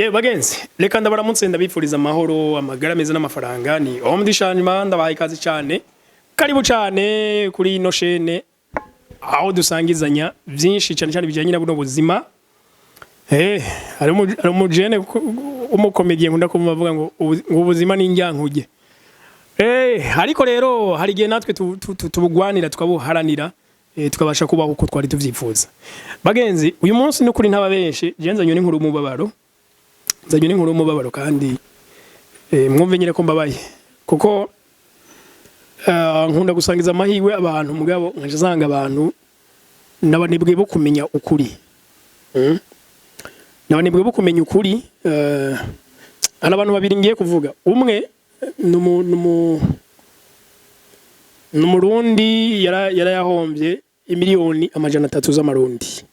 Yewe bagenzi, reka ndabaramutse, ndabifuriza amahoro, amagara meza n'amafaranga. Ni Homme du Changement, ndabahaye ikaze cyane, karibu cyane kuri ino chaîne aho dusangizanya byinshi, cyane cyane bijyanye na buno buzima. Hari umujene w'umukomediye nkunda kumva avuga ngo ngo ubuzima ni indyankuge. Ariko rero hari igihe natwe tubugwanira, tukabuharanira, tukabasha kubaho uko twari tuvyifuza. Bagenzi, uyu munsi n'ukuri ntaba benshi, je nzanywe n'inkuru y'umubabaro, nzanywe n'inkuru y'umubabaro, kandi mwumve nyine ko mbabaye, kuko nkunda gusangiza amahirwe abantu, mugabo nkaca nsanga abantu n'abanebwe bo kumenya ukuri. N'abanebwe bo kumenya ukuri. Hari abantu babiri ngiye kuvuga. Umwe ni umurundi yarayahombye 300 miliyoni z'amarundi.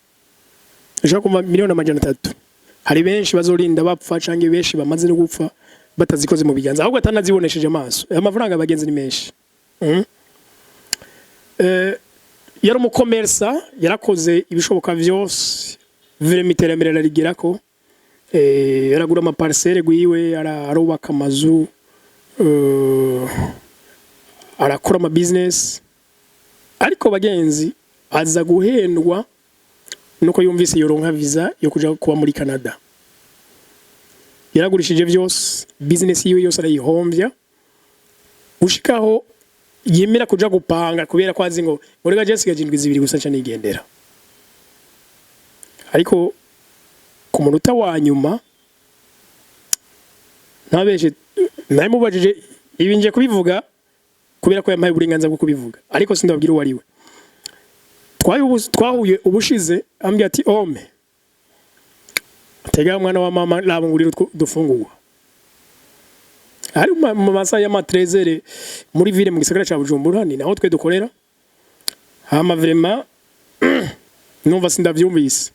Ushobora kumva 300 miliyoni? Hari benshi bazorinda bapfa, canke benshi bamaze no gupfa, batazikoze mu biganza, ahubwo atanazibonesheje amaso. Ayo mafaranga, abagenzi, ni menshi. Yari umukomersa, yarakoze ibishoboka vyose, vraiment iterambere ararigerako. Yaragura amaparcelle gwiwe, arubaka amazu, arakora ama business. Ariko bagenzi, aza guhendwa nuko yumvise yoronka visa yo kuja kuba muri Canada. Yaragurishije vyose, business yiwe yose arayihomvya, gushikaho yemera kuja gupanga, kubera ko azi ngo reka je nsigaje indwi 2 gusa nca nigendera. Ariko ku munota wa nyuma, ntabeshe, namubajije ibi, nje kubivuga kubera ko yampaye uburenganzira bwo kubivuga, ariko sindababwira uwo ari we. Twahuye ubushize, ambwira ati: "Ome tega mwana wa mama, raba ngurira utwo dufungurwa." Hari mu masaha y'ama 13 muri ville, mu gisagara ca Bujumbura, ni naho twe dukorera. Hama vraiment numva sindavyumvise.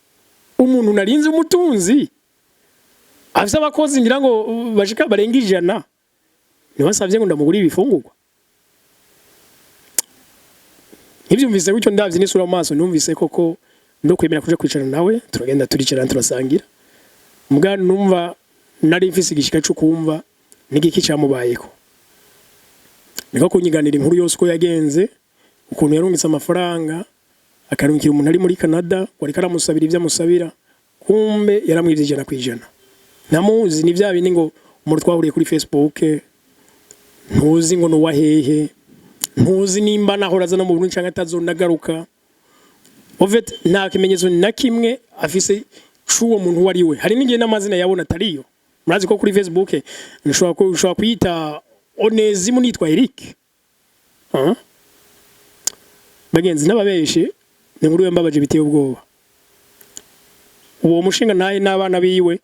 Umuntu narinzi umutunzi afise abakozi ngira ngo bashika barenga 100, niwe asavye ngo ndamugurire ibifungurwa. Ntivyumvise gutyo, ndavye n'isura mu maso, numvise koko ndo kwemera kuja kwicara nawe. Turagenda, turicarana, turasangira. Muga numva nari mfise igishika co kumva n'igiki camubayeko. Niko kunyiganira inkuru yose uko yagenze, ukuntu yarungitse amafaranga, akarungikira umuntu ari muri Canada, ngo ariko aramusabira ivyo amusabira, kumbe yaramwivye 100%. Ntamuzi, ni vya bindi ngo umuntu twahuriye kuri Facebook, ntuzi ngo nuwa hehe, ntuzi nimba nahora aza no mu Burundi canke atazonagaruka. En fait, nta kimenyetso na kimwe afise c'uwo muntu uwo ari we. Hari n'igihe n'amazina yabona atariyo. Murazi ko kuri Facebook ushobora kuyita Onezimu nitwa Eric. Ah? Bagenzi, n'ababeshe, ni inkuru yambabaje biteye ubwoba. Uwo mushinga ntaye n'abana biwe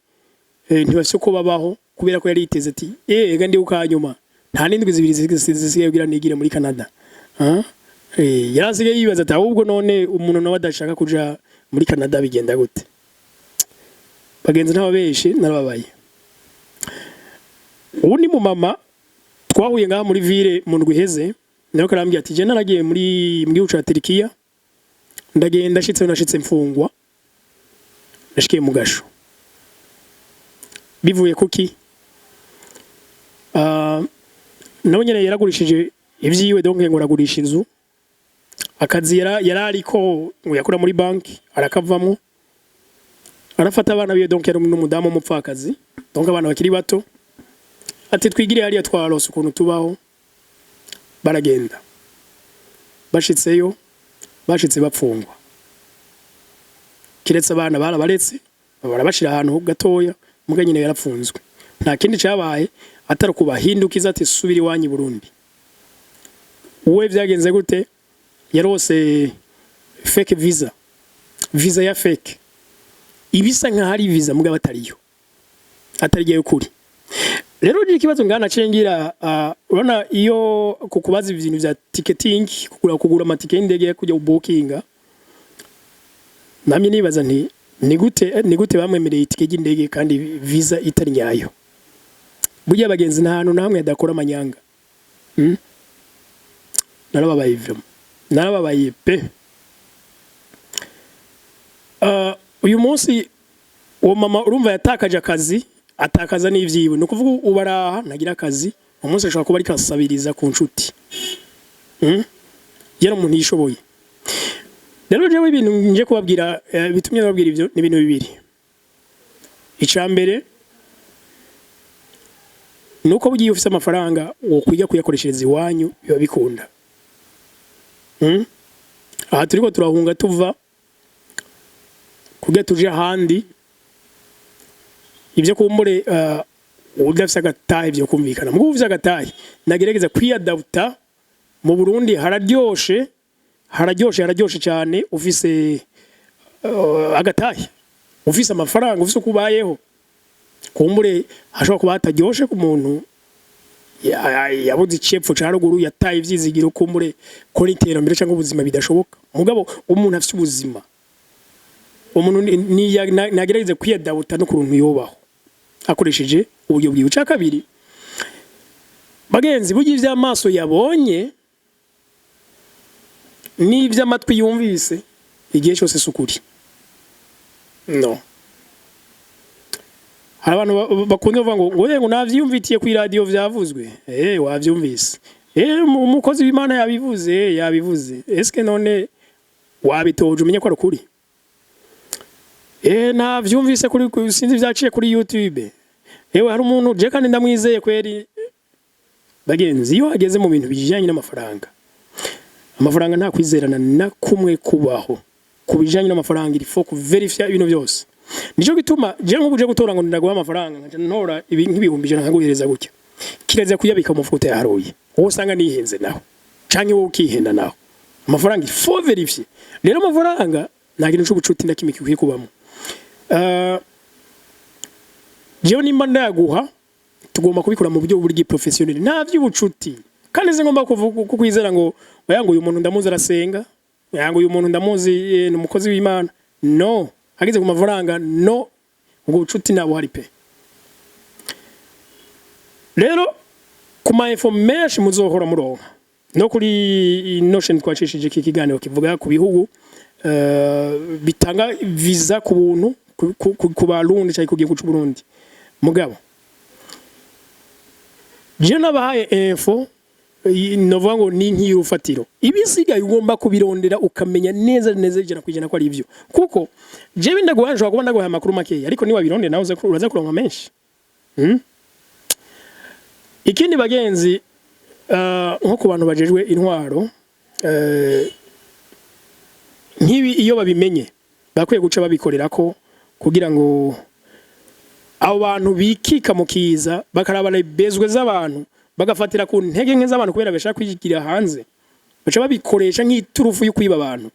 ntibafise uko babaho, kubera ko yari yiteze ati: "Ega ndi ukanyuma, nta n'indwi 2 zisigaye kugira nigire muri Canada." Ah? Yari asigaye yibaza ati: "Ahubwo none umuntu nawe adashaka kuja muri Canada bigenda gute?" Bagenzi, ntababeshe, narababaye. Ubu ni mu mama twahuye ngaha muri ville mu ndwi iheze, nawe karambwira ati: "Je naragiye muri mu gihugu ca Turkiya, ndagenda, nashitse nashitse mfungwa, nashikiye mu gasho." Bivuye kuki? Nawe nyene yaragurishije ivyiwe, donc ngo aragurisha inzu, akazi yari ariko ngo yakora muri banki arakavamwo, arafata abana biwe, donc yari n'umudamu w'umupfakazi, donc abana bakiri bato, ati: "Twigire hariya, twarose ukuntu tubaho." Baragenda, bashitseyo bashitse bapfungwa, kiretse abana barabaretse, barabashira ahantu gatoya, muga nyine yarapfunzwe. Nta kindi cyabaye atari kubahindukiza ati: "Subira iwanyu i Burundi." Wowe vyagenze gute? Yarose fake visa, visa ya fake, ibisa nka hari visa mugabo atariyo, atari yo kuri. Rero ni ikibazo ngana cengira. Urabona iyo kukubaza ibintu vya ticketing, kugura amatike y'indege, kujya bookinga, namye nibaza nti: Ni gute bamwemereye itike ry'indege kandi visa itari nyayo?" Burya abagenzi, nta hantu na hamwe hadakora amanyanga. Narababaye vraiment, narababaye pe. Uyu munsi uwo mama urumva yatakaje akazi. Atakaza n'ivyiwe. Ni ukuvuga ubaraha ntagira akazi, umunsi ashobora kuba ariko asabiriza ku nshuti. Yari umuntu yishoboye. Rero jewe ibintu nje kubabwira, bitumye babwira ivyo, ni ibintu bibiri. Ica mbere nuko bugiye ufise amafaranga wokwiga kuyakoreshereza iwanyu, biba bikunda. Aha turiko turahunga, tuva kugira tuje ahandi. Ibyo kumbure udafise agatahe byo kumvikana, mugo ufise agatahe nagerageza kwiyadapta. Mu Burundi hararyoshe, hararyoshe, hararyoshe cyane. Ufise agatahe, ufise amafaranga, ufise uko ubayeho, kumbure hashobora kuba hataryoshe ku muntu yabuze icepfo ca ruguru, yataye ivyizigiro kumbure ko n'iterambere cyangwa ubuzima bidashoboka. Mugabo umuntu afise ubuzima, umuntu nagerageze kwiyadapta no kuruntu yobaho akoresheje uburyo bwiwe. Cya kabiri, bagenzi, burya ivy'amaso yabonye n'ivy'amatwi yumvise igihe cyose si ukuri. No hari abantu bakunze kuvuga ngo navyiyumvitiye ku iradiyo vyavuzwe. Wavyumvise, umukozi w'Imana yabivuze, yabivuze. Eske none wabitoje umenye ko ari ukuri? Navyumvise kuri sinzi vyaciye kuri YouTube. Ewe, hari umuntu je kandi ndamwizeye kweri. Bagenzi, iyo hageze mu bintu bijanye n'amafaranga, amafaranga nta kwizerana na kumwe kubaho. Ku bijanye n'amafaranga, il faut kuverifya ibintu byose. Nico gituma je nk'ubu uje gutora ngo ndaguha amafaranga, nkaca ntora ibi nk'ibihumbi 100 nkaguhereza gutya, kirazira kuyabika mu mufuko utayaharuye. Wowe usanga nihenze naho, canke wowe ukihenda naho. Amafaranga, il faut vérifier. Rero amafaranga nta kintu c'ubucuti na kimwe gikwiye kubamo. Jewe nimba ndayaguha, tugomba kubikora mu buryo buri professionnel, nta vy'ubucuti. Kandi singomba kukwizera ngo oya, ngo uyu muntu ndamuzi arasenga, oya, ngo uyu muntu ndamuzi, ni umukozi w'Imana. No hageze ku mafaranga, no ubwo bucuti ntabwo hari pe. Rero ku ma info menshi muzohora muronka no kuri ino chaîne twacishije iki kiganiro kivuga ku bihugu bitanga visa ku buntu ku Barundi cyangwa ku gihugu c'u Burundi. Mugabo je nabahaye info novuga ngo ni nk'iy'urufatiro. Ibisigaye ugomba kubirondera, ukamenya neza neza 100% ko ari ivyo, kuko jewe ndaguhaye, nshobora kuba ndaguhaye amakuru makeya, ariko niwabirondera nawe uraza kuronka menshi. Ikindi, bagenzi, nko ku bantu bajejwe intwaro, nk'ibi iyo babimenye bakwiye guca babikorera ko kugira ngo abo bantu bikika mu kiza, bakaraba bezwe z'abantu, bagafatira ku ntege nke z'abantu kubera bashaka kwigira hanze, baca babikoresha nk'iturufu yo kwiba abantu.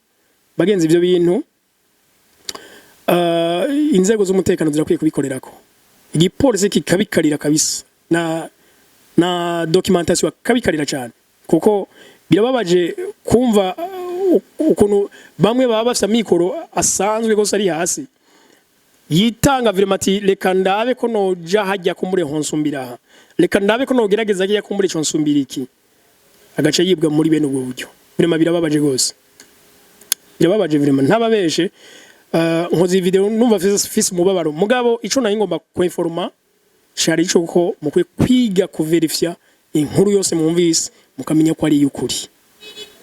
Bagenzi, ibyo bintu inzego z'umutekano zirakwiye kubikorerako, igipolisi kikabikarira kabisa, na documentation bakabikarira cyane, kuko birababaje kumva ukuntu bamwe baba bafite amikoro asanzwe gose ari hasi, yitanga vraiment ati: "Reka ndabe ko noja hajya kumbure honsumbira aha, reka ndabe ko nogerageza hajya kumbure ico nsumbira iki", agace yibwa muri bene ubwo buryo. Vraiment birababaje gose, birababaje vraiment, ntababeshe. Nkoze iyi video numva fise umubabaro, mugabo ico nari ngomba kuinforma cari ico ko mukwiye kwiga kuverifya inkuru yose mwumvise, mukamenya ko ari iy'ukuri.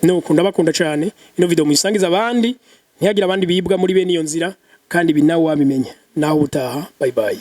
Nuko ndabakunda cyane. Ino video muyisangiza abandi, ntihagire abandi bibwa muri bene iyo nzira, kandi ibi nawe wabimenya. Naho ubutaha, bye bye.